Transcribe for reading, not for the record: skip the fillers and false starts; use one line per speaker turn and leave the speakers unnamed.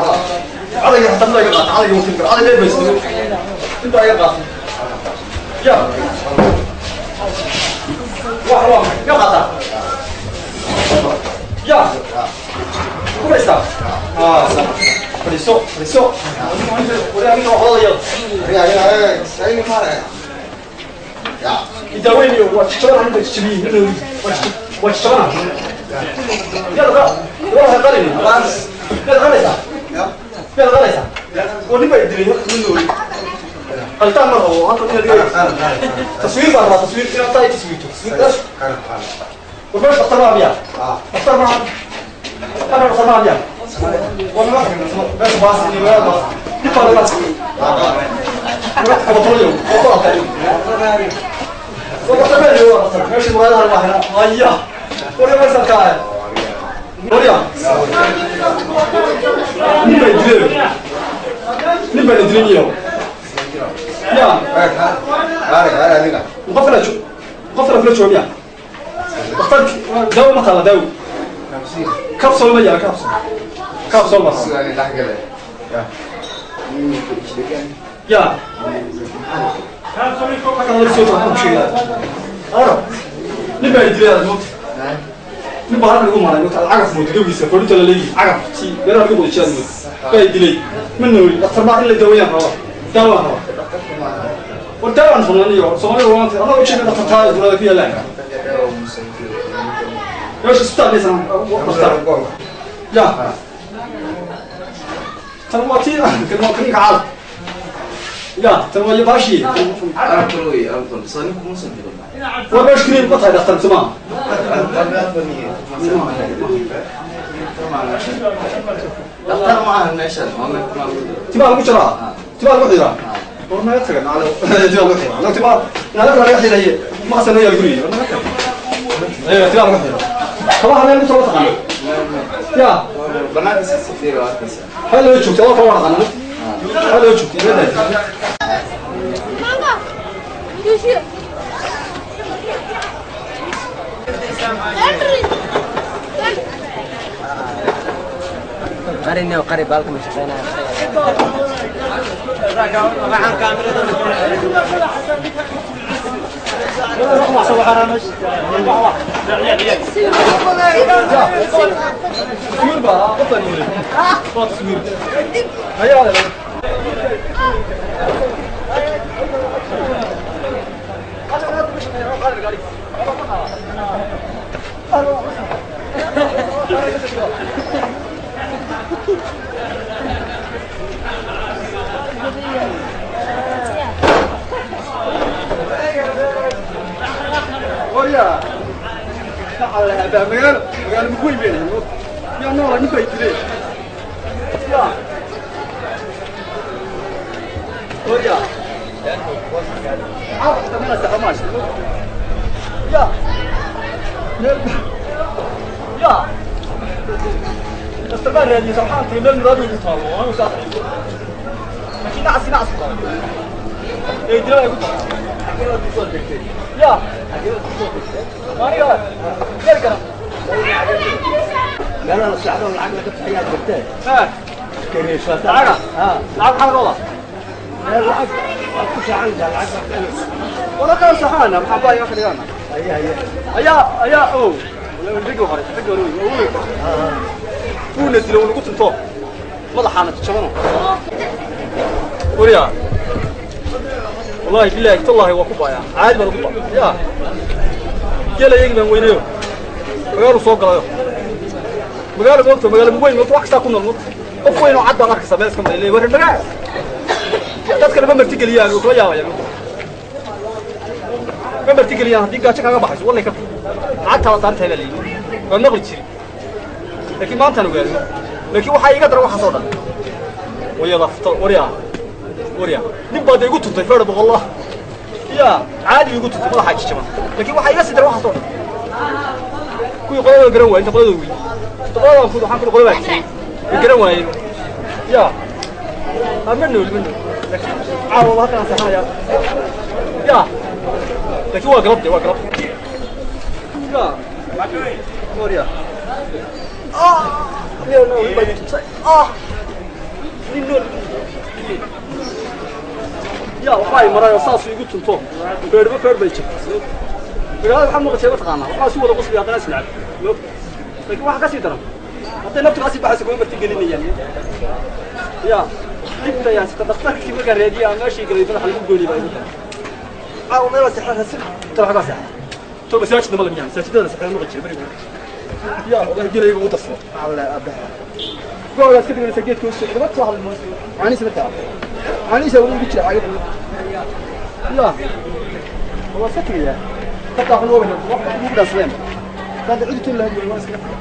Cadayga xataa mid iga qaata, cadayga wuu timi karaa, caday dheer bay sidoo. Intaa iga qaata. Ya. Wax waa maxay? Iga qaataa. Ya. Ku fadhiistaa? Ah, sax. Fadhiiso, fadhiiso. Wari aniga wax wadaya. Idaweyniyo waa jijabana inta jijabiyey. Waa jijabana. Miyaad waa qalin? Miyaad qalaysaa? Miyaad qalaysaa? Oo nin baa idilay qalitaan ma rabo halkan inaad iga taswiir baan rabaa, taswiir inaad taa i taswiirto. Taswiir war meesha dhakhtar maa miyaa? Dhakhtar maaha halkan, dhakhtar maa miyaa? War naga meesha baas iyo magaalada baas dhib baa naga qabatolayo qabatolata. War dhakhtar baa jooga, dhakhtar meesha magaalada waa hena haya. Warya meeshaan ka ahay warya, nin baa dilay, nin baa la dilay iyo ya qof kala qof kala kula jooga miya? Dhakhtarki daawo ma taala? Daawo capsule ma yaala? Capsule, capsule ma ya halkan laga soo waxaan ku sheegaa aro nin baa dilay aad moogta, nin baa halkan igu maray moogta, cagaf mooto gabigiisa fadhinta la leeyihi, cagaf si meelaha lagu qodo jiyaad mooto baa dilay. Ma nooli, dhakhtar maa in la daawayaan rabaa, daawaan rabaa. War daawaan rabnaa niyo Soomaalida waanta annaga ujeeda dhakhtar taa dowlada ku yaalaan meesha isbitaal maysan dhakhtar ya. Tan waa tii kan waa kaninka caal ya, tan waa baashi. War meesha kaliya ma tahay dhakhtar mise maaha? Timaa lagu jaraa, timaa lagu xiraa. War naga taga nacalo, timaa lagu xiraa anaga, timaa naga laga xiraye maqasa noo yaal guriga. War naga taga, ee timaa lagu xiraa kabaha meel mid soo taqaana ya xaa loo joogtay adoo kala waa dhaqaana xaa loo joogtay.
Qarin iyo qari baalka ma shaqeynaya.
Taswiir baa qofaan yiri waa taswiir hayaa. Warya magaalo, magaalo magoyn bayna yaa noola, nin bay dileen ya. Warya caawa meel saxa maasha ya meel ya dhakhtar baan raadiyey. Waxaan tagay meel muraad ugu taalo oo saas, laakiin nacasi nacas ku ee dila ay ku taalo ya aniga meel kale
Meelaha la seexdo lacag laga bixiyaa jirtee.
Ha lacaga, lacag maxaa laga wadaa?
Meel lacag waad ku seexanaysaa, lacag baad bixinaysaa.
Wala kala saxaana maxaa baa iga kadhigana?
Haya haya
ayaa ayaa ow rigi hore, rigi hore wey wuuna dilo, uu nagu tunto madaxaana jabano. Wariya wallahi billahi tallahi waa ku baayaa, caadi baan ugu baa ya geela iyagi baan weynayo, magaalu soo galayo, magaalo moogta, magaalo weyn moogta, wax kastaa ku nool moogta, qof weyn oo cad baan arkaysa meel iska maray war magaal dadkana ma martigeliyaan, wuu kula yaabaya ma martigeliyaan. Haddii gaajo kaaga baxayso wallay ka lacagtaa saaran tahay baa layidhi, waan maqli jirin laakiin maantaan ogaado. Laakiin waxaa iiga daran waxaas oo dhan wayada warya warya nin baa de igu tuntay feer boqollah ya caadi igu tuntay madaxaa jajaban. Laakiin waxaa iga sii daran waxaas oo dhan kuwii qolada garan waayey, inta qolada wey qoladan ku waxaan ku qolada baa way garan waayeen ya. Ma nooli, ma nooli, laakiin caawa halkan aan seexanayaa ya, laakiin waa galab de, waa galab ya warya. Ah, no, no, ah. Nin nool yaa waxbaa i maray oo saasuu igu tunto, feedhba feedh bay jirta. Magaalada waxaa maqashay, mataqaanaa, waxaa isu wada qosliya, haddana isnacab. Laakiin waxaa kasii daran hadday naftu kasii baxayso, kuma marti gelinayaan. Ya dhibta yaa sita dhakhtarkii markaa raadiya meeshii galay, madaxa lagu goynay baa igu daran. Caawa meel seexan rasin tala xagaa seexan to masaajidna ma lamiyaan, masaajidada seexan maqli jiray berigu. Ya wallahi gelayga ugu darso
alle abaha
googaas ka dhiganaysa geedka hoos socda, soo hadli moosi caanihiisa ma taa, caanihiisa weli igu jira caagada. Ya waa iska tegayaa, hataa waxaan ogahay wax ugu dhaansadeen hadda cidi tol lahayd, waa iskaga tagay.